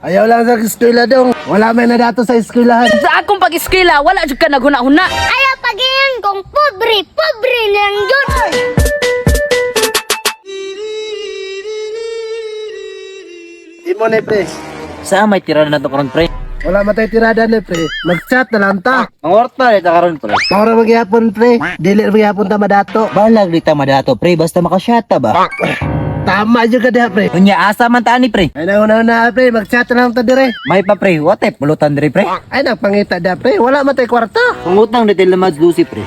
Ayaw lang sa eskwela dong. Wala may nadato sa eskwelahan. Sa akong pag-eskwela, wala jud ka naghuna-huna. Ayaw pagingon kung pobre, pobre lang yun. Imo ni pre. Sa may tira na to karon, pre? Wala matay tirada ni pre. Mag-chat na lang ta. Ang orta ta karon, pre. Para magyapon pre. Dili na magyapon ta madato. Balag di ta madato, pre, basta makasyata ba. Tama jud ka diha pre. Unya asa man ta ani, pre? Ay na na pre, mag-chat na lang ta dire. May pa, pre, what if pulutan dire, pre? Ay nagpangita da pre, wala matay kwarta. Pangutang ni Mads Lucy, pre.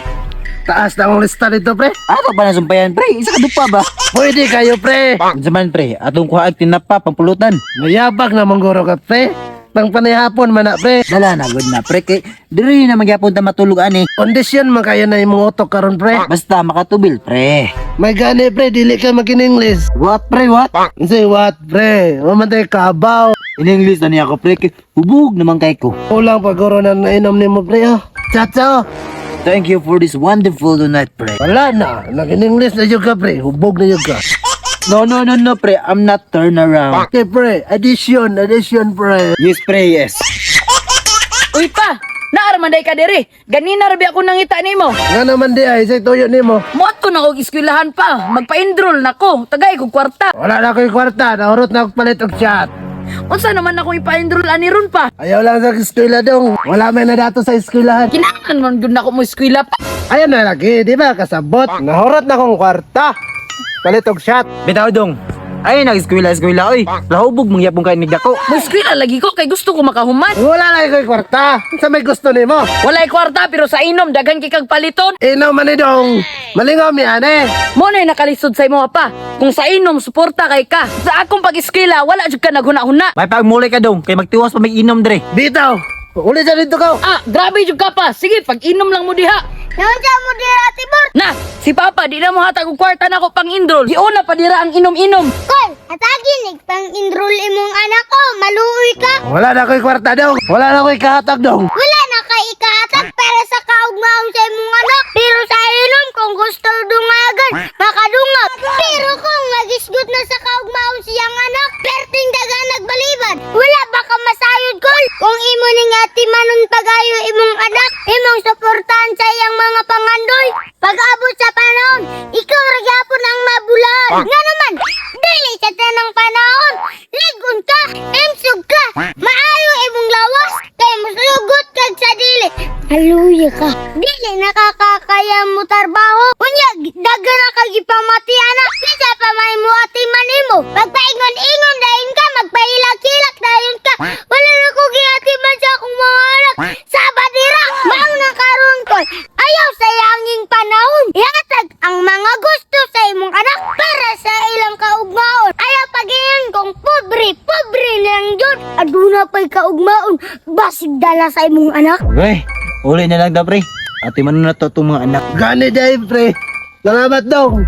Taas na akong lista dito pre. Ato pa na sumpayan, pre, isa ka dupa ba? Pwede kayo pre. Unsa man, pre, atong kuha ag tinapa pangpulutan. Mayabag na mangguro ka pre. Pang panihapon man na pre. Dala na gud na, pre, kay diri na magyapon ta matulog ani. Kondisyon man kayo na imong utok karon pre. Basta makatubil, pre. May gani pre, dili ka mag-English. What, pre, what? Say what pre? Wa man tay kabaw. In English na niya ako, pre, kay hubog naman kay ko. Kulang paguro na nainom nimo pre oh. Chat oh. Thank you for this wonderful night, pre. Wala na, nag-English na jud ka pre, hubog na jud ka. No, no, no, no, pre, I'm not turn around. Okay pre, addition, addition pre. Yes, pre, yes. Uy pa, naara man day ka diri. Ganina ra bi ako nangita nimo. Nga naman di ay, say tuyo nimo. Muat ko na og eskwelahan pa. Magpa-enroll na ko. Tagay kog kwarta. Wala na ko'y kwarta, nahurot na akong palit og chat. Unsa naman ako ipa-enroll ani ron pa? Ayaw lang sa eskwela dong. Wala may nadato sa eskwelahan. Kinahanglan man gud nako mo eskwela pa. Ayan na lagi, di ba kasabot? Nahurot na akong kwarta. Palit og shot. Bitaw dong. Ay, nag-eskwela, eskwela, oy. Lahubog, mangyapong kayo nigdako. Mo eskwela lagi ko kay gusto ko makahuman. Wala lang ko'y kwarta. Sa may gusto nimo. Walay kwarta pero sa inom daghan kay kag paliton. Inaw man ni dong. Malingaw mi ane. Mo na nakalisod sa imo pa. Kung sa inom suporta kay ka. Sa akong pag-eskwela wala jud ka naghuna-huna. May pagmulay ka dong, kay magtiwas pa may inom dre. Bitaw. Uli sa dito ka. Ah, grabe jud ka pa. Sige, pag-inom lang mo diha. Naunsa mo dira, Tibor? Na, si Papa di na mo hatag og kwarta nako pang enroll. Giuna pa dira ang inom-inom. Kol, atagi nig pang enroll imong anak ko, maluoy ka. Wala na ko'y kwarta dong. Wala na ko'y kahatag dong. Wala na kay ikahatag para sa kaugmaon sa imong anak. Pero sa inom, kung gusto dungagan, makadungag. Pero kung nagisgot na sa kaugmaon siyang anak, perting daga nagbaliban. Wala ba ka masayod, Kol? Kung imo ning atimanon pagayo imong anak, imong suportahan sa iyang mga pangandoy. Pag-abot sa panahon, ikaw ra gyapon ang mabulan. Nga naman, dili sa tanang panahon, ligon ka, imsog ka, maayo imong lawas, kay muslugot kag sa dili. Haluya ka. Dili nakakakaya mo trabaho. Unya, daga na kag ipamati anak. Kinsa pa may mo atiman nimo. Magpaingon-ingon dayon ka, magpahilak-hilak dayon ka. Wala na ko giatiman sa akong mga anak. Sa badira, mao na karon ko. Ayaw sa yanging panahon. Ihatag ang mga gusto sa imong anak para sa ilang kaugmaon. Ayaw pagingon kung pobre, pobre lang yun. Aduna pa'y kaugmaon, basig dala sa imong anak. Okay, uli na lang da, pre. Ate man na to itong mga anak. Gani day pre. Salamat dong.